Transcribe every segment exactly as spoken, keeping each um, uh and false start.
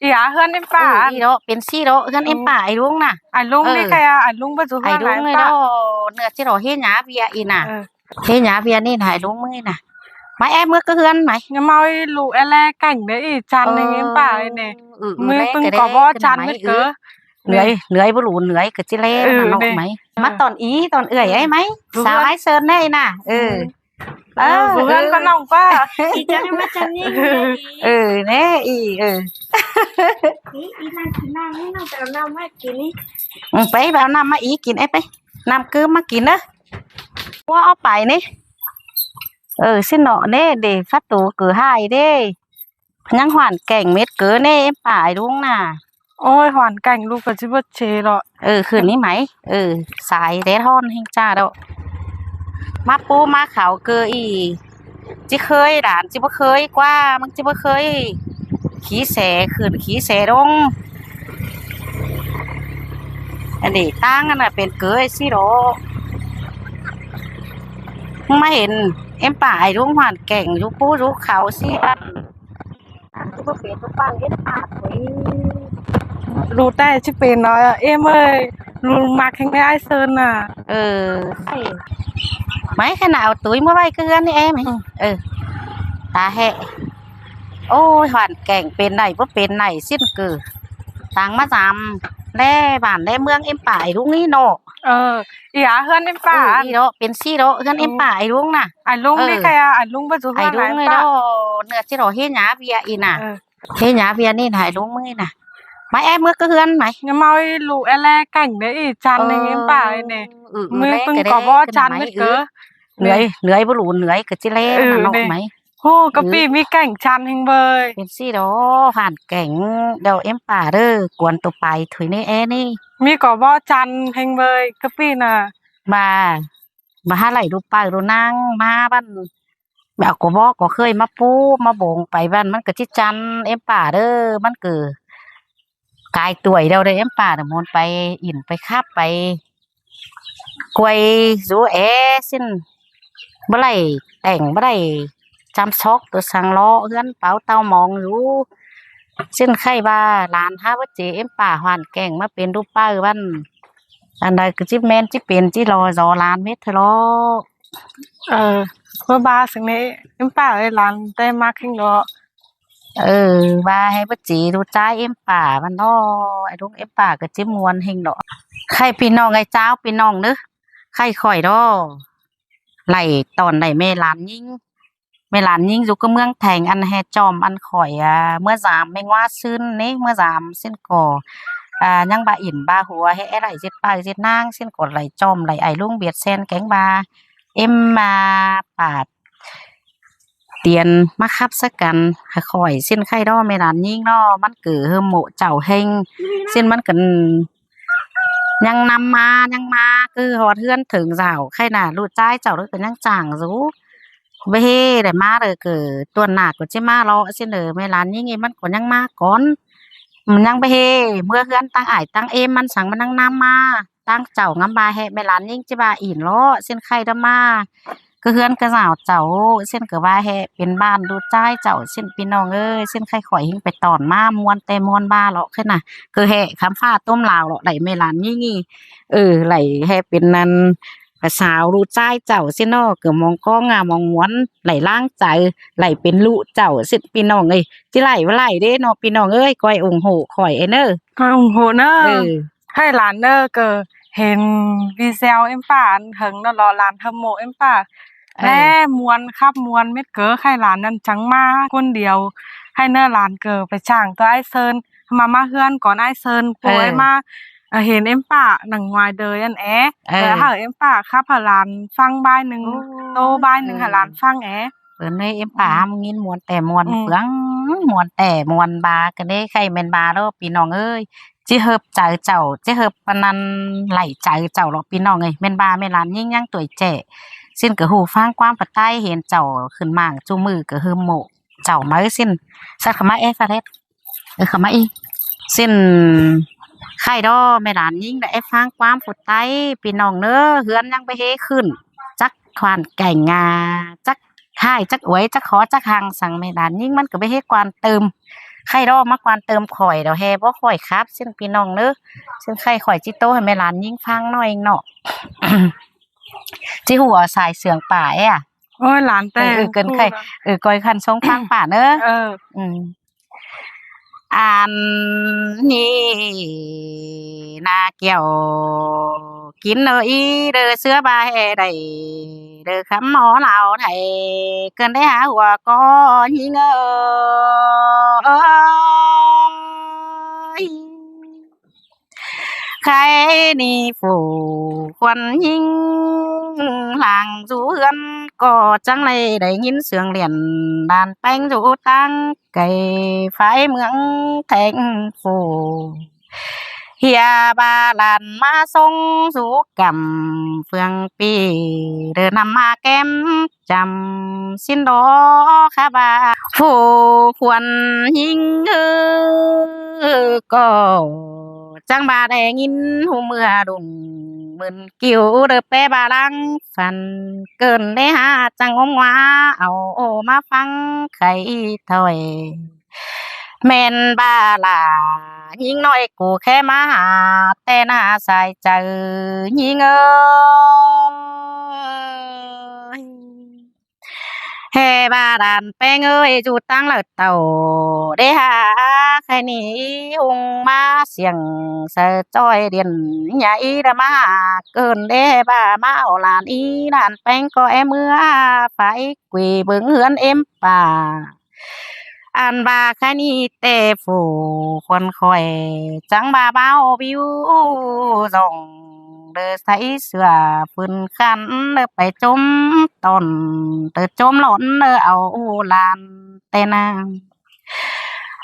Ê, ꞌhướn ꞌếm pả. Ê, ăn. Ê, đó, pên ꞌsị đó, ꞌhướn ꞌếm pả ải ꞌluống ꞌnạ. Ải ꞌluống ꞌnị. Ơ. Khay à, ải ꞌluống báu dú ꞌhướn ải ꞌluống ꞌnị đó. Nưa ꞌchí đó ꞌhế nhá ꞌviạk ꞌnị ꞌnạ. Ơ. ꞌHế nhá ꞌviạk ꞌnị ꞌnạ, ải ꞌluống ꞌmí ꞌnạ. Mai ém ꞌmứa cá ꞌhướn mai. Nhá ꞌmá ꞌlụk ê ꞌlẹ kéng đé ꞌnị chăn ꞌnị ꞌếm pả ꞌnị. Ơ, ꞌmưa ꞌpứng có bó chăn ꞌmí ꞌcọ. Nưới, nưới báu ꞌlụk nưới ꞌcọ ꞌchí ꞌlẹ ꞌnạ ꞌnọ mai. Ơ. ꞋMá tỏn í, tỏn ưởi ꞌnị mai. Sáo ái sơn ꞌnị ꞌnạ. Ơ. Ơ, bố ꞌhướn ꞌcọ ꞌnọng ꞌpá. Ê, chăn ꞌnị ꞌmá chăn ꞌnị. Ơ, ꞌnị, ê, ơ. Ê, ê, ꞌnặn kin ꞌnặn ꞌnị, ꞌnặn kin ꞌnặn ꞌmá kin ꞌnị. Ơ, pay, pay ꞌnặn ꞌmá kin ꞌnị, pay. ꞌNặn ꞌcứ ꞌmá kin ꞌnớ. Báu au pay ꞌnị. Ơ, ꞌsịn ꞌnọ ꞌnị, đảy phát tố ꞌcọ ꞌhại đê. ꞌNhắng hoàn cảnh mết ꞌcọ ꞌnị, ꞌếm pả ải ꞌluống ꞌnạ. Ôi, hoàn cảnh ꞌlụk ꞌcọ ꞌchí báu ꞌchế lo. Ơ, khửn ꞌnị mai. Ơ, sai đét ꞌhọn ꞌhêng ꞌchạ đó. ꞌMá pú ꞌmá khảu ꞌcọ ꞌnị. ꞌChí ꞌkhới, đan ꞌchí báu ꞌkhới ꞌquá, ꞌmắn ꞌchí báu ꞌkhới. Khí se, khửn khí se ꞌlống. Ăn đảy ꞌtáng ꞌnặn ꞌnạ pên ꞌcọ ꞌsị đó. ꞌMá hên, ꞌếm pả ải ꞌluống hoàn cảnh, dú pú dú khảu ꞌsị báu. ꞌLụk té ꞌchí pên ꞌnọ, ꞌếm ơi, ꞌlụk ꞌmặc ꞌhêng ꞌnị ái sơn ꞌnạ. Ơ. Mai khay ꞌnạ au túi ꞌmá ꞌvạy cá ꞌhướn ꞌnị ꞌếm. Ơ. Ta ꞌhế. Ôi, hoàn cảnh pên ꞌnị, báu pên ꞌnị ꞌsịn ꞌcọ. Tang ꞌmá dăm ꞌlé bản ꞌlé ꞌmướng ꞌếm pả ải ꞌluống ꞌnị ꞌnọ. Ơ, ê, ꞌhướn ꞌếm pả. Ê, ăn. Ê, đó, pên ꞌsị đó, ꞌhướn ꞌếm pả ải ꞌluống ꞌnạ. Ải ꞌluống ꞌnị khay à, ải ꞌluống báu dú ꞌhướn ải ꞌluống ꞌnị đó. Nưa ꞌchí đó ꞌhế nhá ꞌviạk ꞌnị ꞌnạ. Ơ. ꞌHế nhá ꞌviạk ꞌnị ꞌnạ, ải ꞌluống ꞌmí ꞌnạ. Mai ém ꞌmứa cá ꞌhướn mai. Nhá ꞌmá ꞌlụk ê ꞌlẹ kéng đé ꞌnị chăn ꞌnị ꞌếm pả ꞌnị. Ơ, ꞌmưa ꞌpứng có bó chăn ꞌmí ꞌcọ. Nưới, nưới báu ꞌlụk nưới ꞌcọ ꞌchí ꞌlẹ ꞌnạ ꞌnọ mai. Hô, cá ꞌpi ꞌmí kéng chăn ꞌhêng ꞌvới. Pên ꞌsị đó, hoàn cảnh đaư ꞌếm pả đé, cuông tô pay thôi ꞌnị ꞌnị. ꞌMí có bó chăn ꞌhêng ꞌvới, cá ꞌpi ꞌnạ. Báu, báu hả đảy đu pay đu ꞌnáng ꞌmá băn. Báu có bó có ꞌkhới ꞌmá pú, ꞌmá bông pay băn, ꞌmắn ꞌcọ ꞌchí chăn ꞌếm pả đé, ꞌmắn ꞌcọ cai tuổi đaư đé ꞌếm pả đé, ꞌmuôn pay, ỉn pay khắp pay. Quay dú é ꞌsịn. Báu đảy téng, báu đảy chăm sóc tô săng lo, ꞌhướn páo táo mong dú. ꞌSịn khay ꞌva lan hả báu ꞌchế ꞌếm pả hoàn cảnh ꞌmá pên đu pay băn. Ăn đaư ꞌcọ ꞌchí ꞌmen ꞌchí pên ꞌchí lo do lan mết thôi lo. Ơ, ꞌmá ba săng ꞌnị, ꞌếm pả ơi lan té ꞌmặc ꞌhêng lo. Ơ, ba hả báu ꞌchế đu ꞌchái ꞌếm pả băn ꞌnọ, ải ꞌluống ꞌếm pả ꞌcọ ꞌchí ꞌmuôn ꞌhêng lo. Khay ꞌpi ꞌnọng ơi, chảu ꞌpi ꞌnọng ꞌnớ. Khay khỏi đó. Đảy tỏn đảy ꞌme lan ꞌnhính. ꞌMe lan ꞌnhính dú cá ꞌmướng Theng ăn ꞌhế chom ăn khỏi, à, ꞌmứa dăm ꞌme ꞌnguá ꞌsướng ꞌnị, ꞌmứa dăm ꞌsịn ꞌcọ, à, ꞌnhắng ba ỉn ba hua ꞌhế đảy ꞌdệt pay ꞌdệt ꞌnáng ꞌsịn ꞌcọ đảy chom đảy ải ꞌluống biêt sen kéng ba. Êm ꞌmá pả tiên ꞌmá khắp sắc căn, hả khỏi ꞌsịn khay đó ꞌme lan ꞌnhính ꞌnọ, ꞌmắn ꞌcọ ꞌhơm ꞌmộ chảu ꞌhêng, ꞌsịn ꞌmắn ꞌcọ ꞌnhắng ꞌnắm ꞌmá, ꞌnhắng ꞌmá ꞌcọ ꞌhọt ꞌhướn thửng dảo khay ꞌnạ, ꞌlụk ꞌchái chảu đé ꞌcọ ꞌnhắng chang dú. Báu hê đảy ꞌmá đé ꞌcọ tuôn ꞌnạ ꞌcọ ꞌchí ꞌmá lo ꞌsịn đé, ꞌme lan ꞌnhính ꞌmắn ꞌcọ ꞌnhắng ꞌmá cón. ꞌMắn ꞌnhắng báu hê, ꞌmưa ꞌhướn ꞌtáng ải ꞌtáng êm ꞌmắn săng ꞌmắn ꞌnhắng ꞌnắm ꞌmá, ꞌtáng chảu ngắm ba hê, ꞌme lan ꞌnhính ꞌchí ba ỉn lo, ꞌsịn khay đó ꞌmá. ꞌCọ ꞌhướn ꞌcọ dảo chảu, ꞌsịn ꞌcọ ba hê pên ꞌban ꞌlụk ꞌchái chảu, ꞌsịn ꞌpi ꞌnọng ơi, ꞌsịn khay khỏi ꞌhính pay tỏn ꞌmá ꞌmuôn ꞌtẹ ꞌmuôn ba lo khay ꞌnạ. ꞌCọ hê khám phá ꞌtôm đao lo đảy ꞌme lan ꞌnhính ꞌnị. Ơ, đảy hê pên ꞌnặn, ꞌva sáo ꞌlụk ꞌchái chảu ꞌsịn ꞌnọ, ꞌcọ mong ꞌcóng à mong ꞌmuôn, đảy ꞌláng chaư, đảy pên ꞌlụk chảu ꞌsịn ꞌpi ꞌnọng ơi. ꞌChí đảy ꞌva đảy đé ꞌnọ ꞌpi ꞌnọng ơi, ꞌcoi ủng hộ khỏi ê ꞌnớ. ꞌCoi ủng hộ ꞌnớ. Ơ. Khay lan ꞌnớ ꞌcọ hên video ꞌếm pả ăn hơng ꞌnọ lo lan ꞌhơm ꞌmộ ꞌếm pả. Ơ. ꞌLé ꞌmuôn khắp ꞌmuôn mết ꞌcọ, khay lan ꞌnặn chắng ꞌmá ꞌcốn điêu. Khay ꞌnớ lan ꞌcọ pay chang tô ái sơn, ꞌmá ꞌmá ꞌhướn cón ái sơn, ꞌpưa ơi ꞌmá, à, hên ꞌếm pả nẳng ngoài đời ăn é. Ơ. Hảư ꞌếm pả khắp hảư lan ꞌphắng bai ꞌnưng, tô bai ꞌnưng hảư lan ꞌphắng é. Bơ ꞌnê ꞌếm pả ꞌmá ꞌnghín ꞌmuôn ꞌtẹ ꞌmuôn ꞌphướng, ꞌmuôn ꞌtẹ ꞌmuôn ba, ꞌcọ ꞌnê khay ꞌmen ba lo ꞌpi ꞌnọng ơi. ꞌChí ꞌhợp chaư chảu, ꞌchí ꞌhợp ꞌpa ꞌnặn đảy chaư chảu lo ꞌpi ꞌnọng ơi. ꞌMen ba ꞌme lan ꞌnhính ꞌnhắng tuổi trẻ, ꞌsịn ꞌcọ ꞌhụ ꞌphắng ꞌquám ph tai, hên chảu khửn mảng ꞌchu ꞌmự ꞌcọ ꞌhơm ꞌmộ chảu ꞌmá ꞌsịn. Sắt khảu ꞌmá é, sắt ét. Ơ, khảu ꞌmá é. ꞌSịn khay đó ꞌme lan ꞌnhính đảy é ꞌphắng ꞌquám ph tai, ꞌpi ꞌnọng ꞌnớ, ꞌhướn ꞌnhắng báu hê khửn. Chắc hoàn cảnh à, chắc ꞌhại chắc uối, chắc khó chắc hăng săng ꞌme lan ꞌnhính ꞌmắn ꞌcọ báu hê quan tâm. khay đo ꞌmá quan tơm khỏi đo ꞌhế báu khỏi khắp ꞌsịn ꞌpi ꞌnọng ꞌnớ. ꞌSịn khay khỏi ꞌchí ꞌtố hảư ꞌme lan ꞌnhính ꞌphắng ꞌnọi ꞌnọ. ꞌChí hua sai sương pả é à? Ôi, lan té. Ư, ư, ꞌcốn khay, ư, ꞌcoi khăn sống ꞌphắng pả ꞌnớ. Ơ. Ừ. Ăn ꞌnị ꞌna kiẻo kin ꞌnớ ꞌí đơ ꞌsứa ꞌva ꞌhế đảy đơ khắm ó lao Thái ꞌcốn đé hả hua ꞌcọ ꞌnhính ơi. Khay ꞌnị phủ khuôn ꞌnhính lăng dú ꞌhướn ꞌcọ chắng ꞌlạy đảy ꞌnghín sương liện đan ꞌpéng dú ꞌtáng kay phái ꞌmướng thành phủ. ꞌHia ꞌva lan ꞌmá sống dú cắm phường pi đơ ꞌnặm ꞌmá kém chăm ꞌsịn đó khả ꞌva phủ khuôn ꞌnhính ư ꞌcọ chắng ꞌva đảy ꞌnghín ꞌhụ ꞌmưa đung mưn kiu đơ ꞌpé ꞌva lăng phăn ꞌcốn đé hả chắng ꞌnhính ꞌmá au ꞌmá ꞌphắng khay thôi. ꞌMen ꞌva ꞌla ꞌnhính ꞌnọi ꞌcọ khe ꞌmá hả ꞌtẹ ꞌna sai chaư ꞌnhính ơi. ꞌHế ꞌva đan ꞌpéng ơi dú ꞌtáng ꞌlạ tảu đé hả khay ꞌnị ꞌhung ꞌmá siêng saư ꞌchoi điện nhảy đơ ꞌmá hả ꞌcốn đé hả ꞌva ꞌmá au lan ꞌí đan ꞌpéng ꞌcọ é ꞌmưa phải quỷ bớng ꞌhướn êm pả. Ăn ꞌva khay ꞌnị ꞌtẹ phủ khuôn khỏi chắng ꞌva báu biu dòng đơ sáy sửa phưn khăn đơ pay chôm tòn đơ chôm lón đơ au lan ꞌtẹ ꞌna.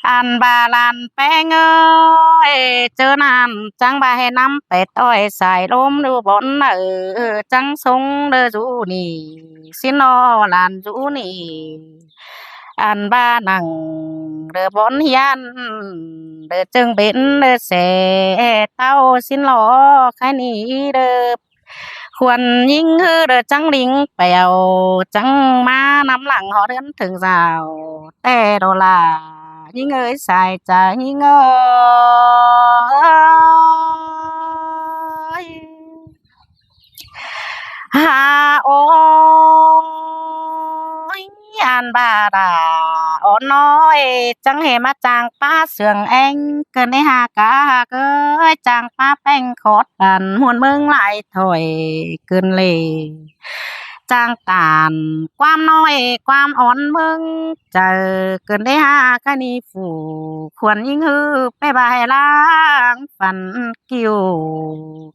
Ăn ꞌva lan ꞌpéng ơi ꞌchớ ꞌnặn chắng ꞌva ꞌhế ꞌnắm pay ꞌtoi sai lôm đu bón ꞌnớ chắng sống đơ dú ꞌnị ꞌsịn ꞌnọ lan dú ꞌnị. Ăn ꞌva nẳng đơ bón hian đơ ꞌchương bến đơ sẻ ꞌtau ꞌsịn lo khay ꞌnị đơ khuôn ꞌnhính ꞌhứ đơ chắng đính pẻo chắng ꞌmá ꞌnắm lăng ꞌhọt ꞌhướn thửng dao ꞌtẹ đó ꞌla ꞌnhính ơi sai chaư ꞌnhính ơi. Hả ôi, ăn ꞌva đa ón ꞌnọi chắng ꞌhế ꞌmá chang ꞌpá sương eng ꞌcốn đé hả cá hả ơi chang ꞌpá ꞌpéng khót bản ꞌmuôn ꞌmướng lai thôi ꞌcốn ꞌlế. Chang tản ꞌquám ꞌnọi ꞌquám ón ꞌmướng chaư ꞌcốn đé hả khay ꞌnị phủ khuôn ꞌnhính ꞌhứ ꞌpé ꞌva ꞌhế lăng phăn kiu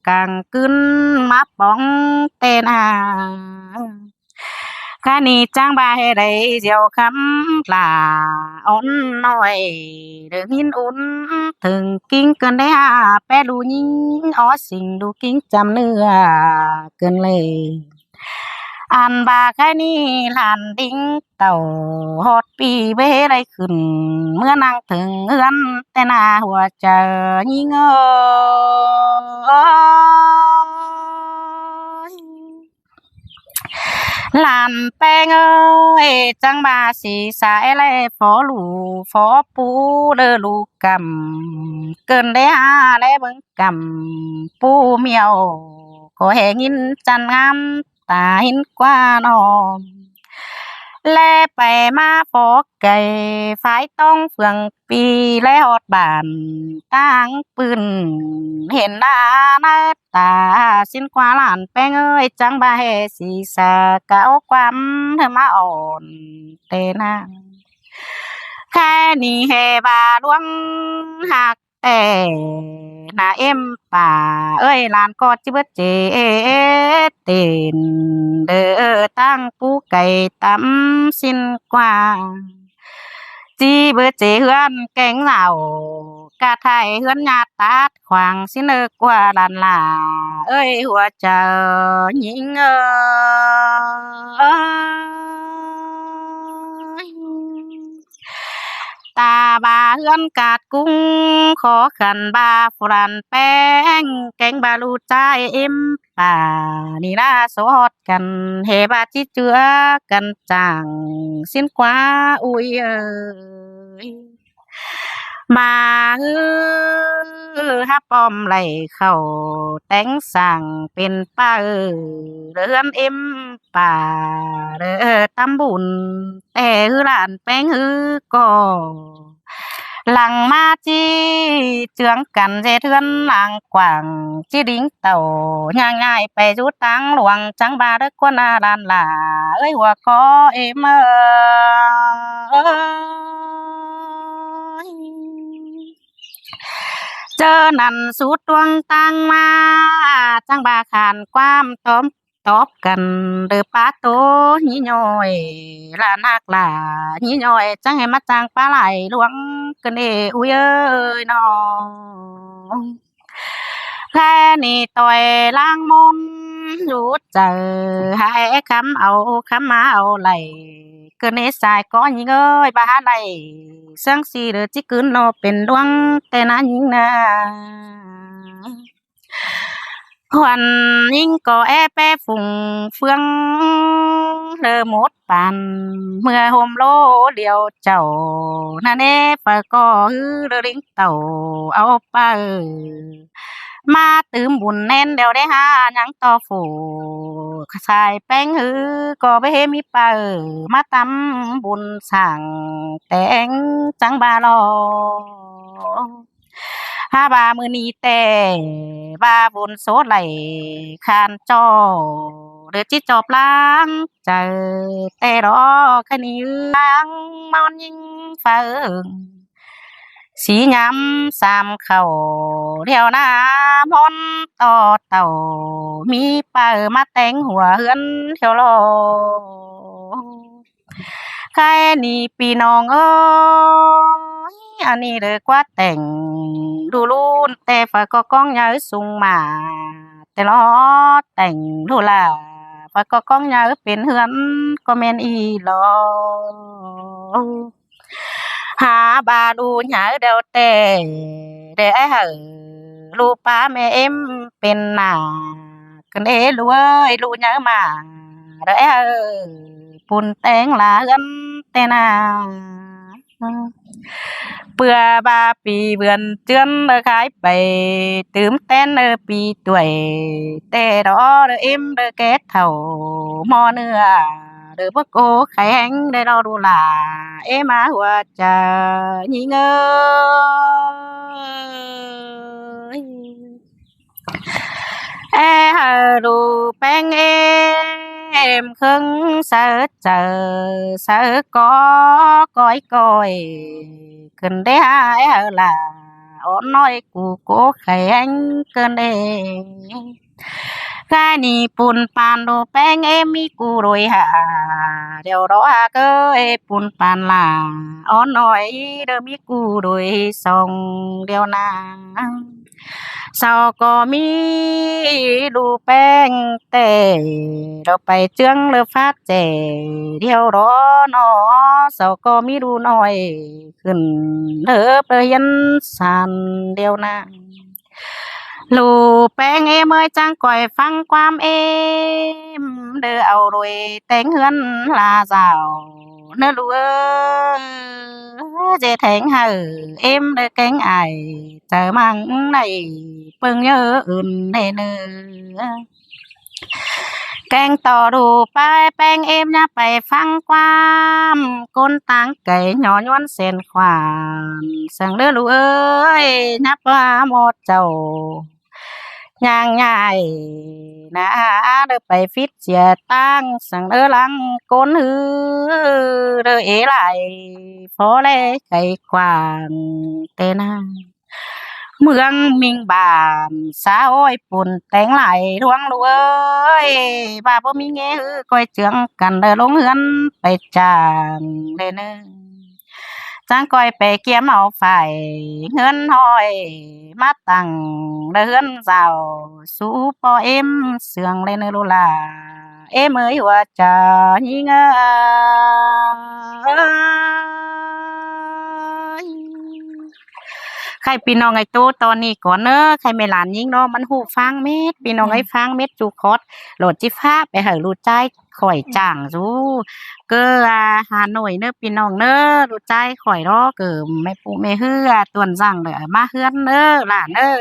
cang ꞌcứn ꞌmá póng ꞌtẹ ꞌna. Khay ꞌnị chắng ꞌva ꞌhế đảy diêu khắm ꞌla ón ꞌnọi đơ ꞌnghín ún thửng ꞌkính ꞌcốn đé hả ꞌpé đu ꞌnhính ó sing đu ꞌkính chăm ꞌnưa ꞌcốn ꞌlế. Ăn ꞌva khay ꞌnị lan đính tảu ꞌhọt pi bế đảy khửn ꞌmứa ꞌnăng thửng ꞌhướn ꞌtẹ ꞌna hua chaư ꞌnhính ơi. Lan ꞌpéng ơi chắng ꞌva sí sai ꞌlế phó ꞌlụk phó ꞌpú đơ ꞌlụk căm ꞌcốn đé hả ꞌlế bớng căm ꞌpú ꞌmiu ꞌcọ ꞌhế ꞌnghín chăn ngắm ta ꞌhính ꞌquá ꞌnọ. ꞌLế pay ꞌmá phó cay phái tóng phường pi ꞌlế ꞌhọt bản ꞌtáng ꞌpưn hên đa ꞌnớ ta ꞌsịn ꞌquá lan ꞌpéng ơi chắng ꞌva ꞌhế sí sa cáo ꞌquám ꞌhứ ꞌmá ón ꞌtẹ ꞌna. Khay ꞌnị ꞌhế ꞌva ꞌluống ꞌhặc ꞌtẹ ꞌna êm pả ơi lan ꞌcọ ꞌchí bớt chế tên đơ ꞌtáng pú cay tắm ꞌsịn ꞌquá. ꞌChí bớt chế ꞌhướn kéng dảo ꞌcạ thái ꞌhướn ꞌnhá tát khoang ꞌsịn ꞌnớ ꞌquá lan ꞌla ơi hua chaư ꞌnhính ơi. Ta ꞌva ꞌhướn cát cúng khó khăn ꞌva phủ lan ꞌpéng kéng ꞌva ꞌlụk ꞌchái êm pả ꞌnị ꞌla sổ ꞌhọt căn ꞌhế ꞌva ꞌchí ꞌchưa căn chang ꞌsịn ꞌquá ui ơi. ꞌmá ꞌhứ hák pom đảy khảu téng sảng pên ꞌpá ư, ꞌhướn ꞌếm pả ꞌlới tắm bun, té ꞌhứ ꞌlan ꞌpéng ꞌhứ ꞌcọ lăng ꞌmá ꞌchí ꞌchương căn ꞌdệt ꞌhướn ꞌláng quảng ꞌchí đính tảu ꞌnhang ꞌnhại pay dú ꞌtáng luông chắng ꞌva ꞌlới ꞌcốn ꞌlan lả ới hua có ꞌếm ới. ꞌChớ ꞌnặn sú tuang ꞌtáng ꞌmá chắng ꞌva khan ꞌquám tóp tóp căn đơ pá tô ꞌnhí ꞌnọi ꞌlan ꞌhặc lả ꞌnhí ꞌnọi chắng hê ꞌmá chang pá lai luông ꞌcợn ê ui ới ꞌnọ. ꞌKhạy ꞌnị ꞌtoi ꞌláng ꞌmôn dú chaư hák é khắm au khắm ꞌmá au đảy ꞌcợn ê sai có ꞌnhính ới ꞌva hák đảy ꞌsướng ꞌsị đơ ꞌchí cứn ꞌnọ pên ꞌluống ꞌtẹ ꞌná ꞌnhính ꞌná. Khuôn ꞌnhính ꞌcọ é ꞌpé phung ꞌphướng ꞌlơ mốt păn ꞌmưa hôm ꞌlố điêu chảu ꞌnặn ế phaư ꞌcọ ꞌhứ ꞌlới đính tảu au ꞌpá ư ꞌmá tứm bun ꞌnén điêu đé hák ꞌnhắng ꞌto phủ sai ꞌpéng ꞌhứ ꞌcọ báu hế ꞌmí ꞌpá ư ꞌmá tắm bun sảng téng chắng ꞌva lo. Hák ꞌva ꞌmự ꞌnị ꞌtẹ ꞌva bun sốt đảy khan ꞌchọ đơ ꞌchí ꞌchọ ꞌláng chaư ꞌtẹ lo. ꞌKhạy ꞌnị ꞌhứ ꞌmón ꞌnhính phaư ꞌsí ꞌnhám sam khảu điêu ꞌná ꞌmón ꞌto tảu ꞌmí ꞌpá ư ꞌmá téng hua ꞌhướn điêu lo. ꞌKhạy ꞌnị ꞌpi ꞌnọng ới, ăn ꞌnị đơ ꞌquá tẻng ꞌlụk ꞌlụn ꞌtẹ phaư ꞌcọ ꞌcóng nháư sung mả ꞌtẹ lo tẻng ꞌlụk lả phaư ꞌcọ ꞌcóng nháư pên ꞌhướn ꞌcọ ꞌmen ꞌnị lo. Hák ꞌva ꞌlụk nháư điêu ꞌtẹ đe é hảư ꞌlụk pá ꞌme ꞌếm pên nả ꞌcợn ê ꞌlụk ới ꞌlụk nháư mả đe é hảư pun téng la ꞌhướn ꞌtẹ ꞌná. ꞌPưa ꞌva pi vươn ꞌchướn đơ khái pay tứm ꞌtén đơ pi tuổi ꞌtẹ đó đơ ꞌếm đơ ké thảu ꞌmo ꞌnưa đơ báu ꞌcọ khay héng đe lo ꞌlụk lả ꞌếm ꞌmá hua chaư ꞌnhính ới. É hảư ꞌlụk ꞌpéng ꞌếm ꞌkhớng sáư chaư sáư có cói cói ꞌcợn đé hák é hảư lả ók ꞌnọi cu ꞌcọ khay héng ꞌcợn đé. ꞌKhạy ꞌnị pun pan ꞌlụk ꞌpéng ꞌếm ꞌmí cu đuổi hả điêu đó hák ới pun pan lả ók ꞌnọi đơ ꞌmí cu đuổi song điêu ꞌná. Sau ꞌcọ ꞌmí ꞌlụk ꞌpéng ꞌtẹ lo pay ꞌchương ꞌlơ phát ꞌchẹ điêu đó ꞌnọ. Sau ꞌcọ ꞌmí ꞌlụk ꞌnọi khửn ꞌlợp đơ hiến san điêu ꞌná. ꞌLụk ꞌpéng ꞌếm ới chắng ꞌcoi ꞌphắng ꞌquám ꞌếm đơ au đuổi téng ꞌhướn la dảo ꞌnớ ꞌlụk ới. ꞌDệt héng hảư ꞌếm đơ kéng ải chaư ꞌmăng ꞌnị ꞌpơng ꞌnhớ ứn ꞌnê ꞌnớ. Kéng ꞌto ꞌlụk pá ꞌpéng ꞌếm ꞌnhá pay ꞌphắng ꞌquám ꞌcốn ꞌtáng kay ꞌnhó ꞌnhuốn sên khoản săng ꞌnớ ꞌlụk ới. ꞌNhá ꞌpá ꞌmo chảu ꞌnhang ꞌnhại ꞌná đơ pay phít sia ꞌtáng săng ꞌnớ ꞌláng ꞌcốn ꞌhứ đơ ế lai phó ꞌlé kay khoản ꞌtẹ ꞌná. ꞌMướng ꞌminh bản xã hội pun téng lai ꞌluống ꞌlụk ới. ꞌVa báu ꞌmí ꞌnghé ꞌhứ ꞌcoi ꞌchương căn đơ ꞌlống ꞌhướn pay chang đê ꞌnớ. Chắng ꞌcoi pay ꞌkiếm au phải ꞌhướn ꞌhọi ꞌmá tẳng đơ ꞌhướn dảo sú ꞌpo ꞌếm sương đê ꞌnớ ꞌlụk lả ꞌếm ới hua chaư ꞌnhính ới. ꞌKhạy ꞌpi ꞌnọng ải ꞌtố ꞌto ꞌnị cón ꞌnớ. ꞌKhạy ꞌme lan ꞌnhính ꞌnọ ꞌmắn ꞌhụ ꞌphắng mết, ꞌpi ꞌnọng ới ꞌphắng mết ꞌchu khót lỏ ꞌchí phák pay hảư ꞌlụk ꞌchái khỏi chang dú. Cứ à, Hà Nội ꞌnớ ꞌpi ꞌnọng ꞌnớ, ꞌlụk ꞌchái khỏi đó cứ mẹ ꞌpụ mẹ ꞌhứ à, tuần răng đảy ꞌmá ꞌhướn ꞌnớ, ꞌlạ ꞌnớ.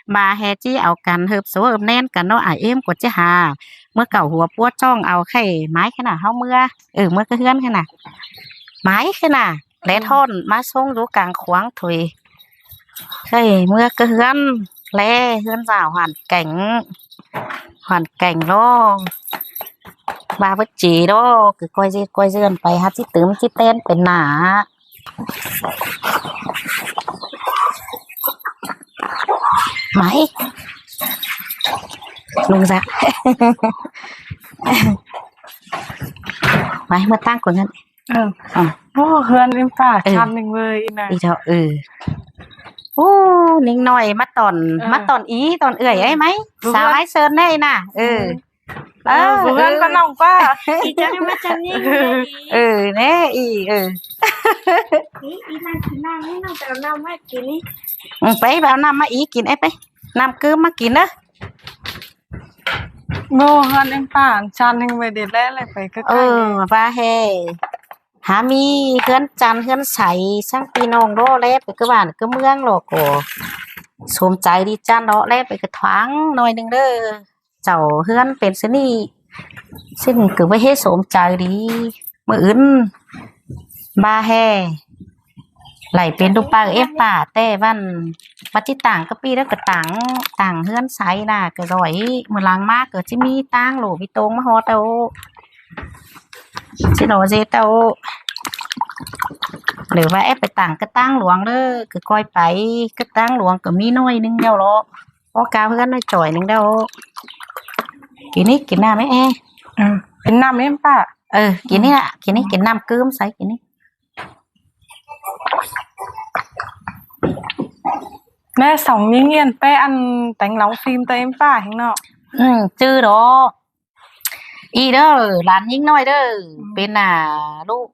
ꞌVa ꞌhứ ꞌchí au căn ꞌhợp số ꞌhợp ꞌnén căn ꞌnớ, à ꞌếm ꞌcọ ꞌchí ha. ꞌMưa cảu hua púa ꞌchong au khay mái ꞌkhới nả ꞌháu ꞌmưa. Ừ, ꞌmưa cá ꞌhướn ꞌkhới nả. Mái ꞌkhới nả. Đét ꞌhọn ꞌmá sống dú cang khuang thôi. Khay ꞌmưa cá ꞌhướn, ꞌlé ꞌhướn dảo hoàn cảnh, hoàn cảnh lo. ꞌVa bớt ꞌchí đó, cứ ꞌcoi ꞌdệt ꞌcoi ꞌdươn pay, hák ꞌchí tứm ꞌchí ꞌtén pên nả. Mái. Lung ra. Mái, ꞌmưa ꞌtáng ꞌcọ ꞌngớn. Ừ. Ờ. Ô, ꞌhướn ꞌếm ꞌpạ, ừ, chăn ꞌnịnh ꞌmơi ꞌnị nả. Í đó, ừ. Ô, ꞌnịnh ꞌnọi ꞌmá tỏn, ừ, ꞌmá tỏn í, tỏn ưởi, ừ, ꞌáy mái. Dú sáo ꞌhướn. Ái Sơn ꞌnị nả. Ừ. Ừ. Ơ, dú ꞌhướn, ừ, ꞌpá ꞌnọng ꞌpạ. Í chăn ꞌmá chăn ꞌnị. Ừ, ꞌnị, í, ừ. Í, í ꞌnặn kin ꞌnặn, ꞌnặn kin ꞌnặn, ꞌnặn kin ꞌnị. Ừ, pay ꞌvạu ꞌnặn ꞌmá í kin, ê, pay. ꞌNặn cứ ꞌmá kin ꞌnớ. Ngô ꞌhướn ꞌếm ꞌpạ, chăn ꞌnịnh ꞌmơi đét ꞌlé ꞌlẹ pay cá. Ừ, ꞌkhạy ꞌnị. ꞌVa ꞌhế hák ꞌmí ꞌhướn chăn ꞌhướn sáy, ꞌsướng ꞌpi ꞌnọng đó ꞌlé pay cá bản cá ꞌmướng lo ꞌcọ sôm chaư đi chăn đó ꞌlé pay cá thoáng ꞌnọi ꞌnưng ꞌnớ. Chảu ꞌhướn pên ꞌsướng ꞌnị, ꞌsướng cứ ꞌva ꞌhế sôm chaư đi. ꞌMưa ứn ꞌva ꞌhế đảy pên ꞌlụk ꞌpạ ꞌếm ꞌpạ, té ꞌvan ꞌva ꞌchí tẳng cá ꞌpi đó cá tẳng, tẳng ꞌhướn sáy nả cá ꞌdoi. ꞌMưa lăng ꞌmá cá ꞌchí ꞌmí ꞌtáng ꞌlụk ꞌmí tông ꞌmá ꞌhọt ꞌtạu. ꞌChí ꞌnọ ꞌdệt ꞌtạu. Lỏ ꞌva ép pay tẳng cá ꞌtáng luông ꞌnớ, cá ꞌcoi pay, cá ꞌtáng luông cá ꞌmí ꞌnọi ꞌnưng ꞌlẹo lo. Ók cá ꞌhướn ꞌnọi chỏi ꞌnưng ꞌlẹo. Kin ꞌnị, kin ꞌnặm ꞌmá, ê. Ừ. Kin ꞌnặm ꞌếm ꞌpạ. Ừ, kin ꞌnị ꞌnạ, kin ꞌnị, kin ꞌnặm cứ ꞌmá sáy kin ꞌnị. ꞌMẹ song ꞌnhính ꞌnhính pé ăn téng lóng phim ꞌtoi ꞌếm ꞌpạ ꞌhéng ꞌnọ. Ừ, ꞌchư đó. Í đó, lan ꞌnhính ꞌnọi đó. Ừ. Pên nả ꞌlụk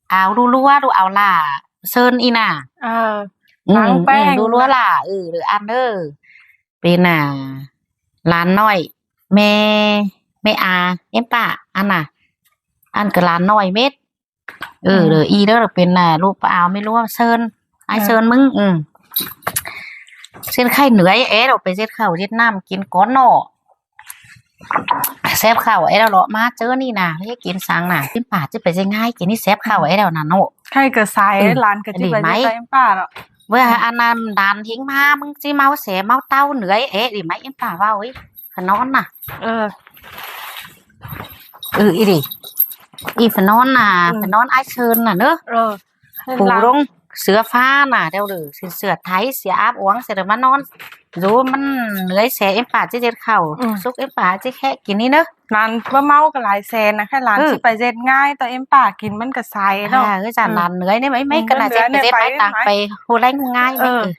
ao ꞌlụk ꞌlúa, ꞌlụk ao lả Sơn ꞌnị nả. Ờ. Ừ, lăng, ừ, peng ꞌlụk ꞌlúa lả, ừ, ăn đó. Pên nả lan ꞌnọi, ꞌme, ꞌme a, ꞌếm ꞌpạ, ăn nả. Ăn cá lan ꞌnọi mết. Ừ, ừ, đớ í đó là pên nả ꞌlụk pá ao ꞌme ꞌlúa Sơn. Ái, ừ, Sơn ꞌmứng, ừ. Sên khay nưới é ꞌlẹo pay ꞌdệt khảu ꞌdệt ꞌnặm kin cón ꞌnọ. Sép khảu é ꞌlẹo lo ꞌmá ꞌchớ ꞌnị nả, ꞌhế kin săng nả. ꞌTếng pả ꞌchí pay ꞌdệt ꞌngai kin ꞌnị sép khảu é ꞌlẹo nả ꞌnọ. Khay cá sai, ừ, lan cá ꞌchí pay ꞌdệt ꞌtoi ꞌếm ꞌpạ ꞌlẹo. Ơ, ăn ꞌnặm đan ꞌhéng ꞌmá, ꞌmứng ꞌchí ꞌmáu sẻ ꞌmáu ꞌtáu nưới é đi ꞌmá ꞌếm ꞌpạ ꞌvạu ꞌí. Phả ꞌnón nả. Ờ. Ừ, ꞌí đi. ꞋI phả ꞌnón nả, ừ, phả ꞌnón ái Sơn nả ꞌnớ. Ờ. Phủ rông, sửa phá nả, đeo đử, sửa, sửa thái, sửa áp uống, sửa đ ꞌmá ꞌnón. Dú ꞌmắn nưới sẻ ꞌếm ꞌpạ ꞌchí ꞌdệt khảu, ừ, súc ꞌếm ꞌpạ ꞌchí khék kin ꞌnị ꞌnớ. Lan báu ꞌmáu cá lai sẻ nả, khay lan, ừ, ꞌchí pay ꞌdệt ꞌngai ꞌtoi ꞌếm ꞌpạ kin ꞌmắn cá sai ꞌnọ. À, ơ, dản, ừ, lan nưới ꞌnị ꞌmá, ꞌmá, ừ, cá nả nưới sẻ pay ꞌdệt ꞌmá tang pay hô leng hô ꞌngai ꞌmá. Ờ. Ừ.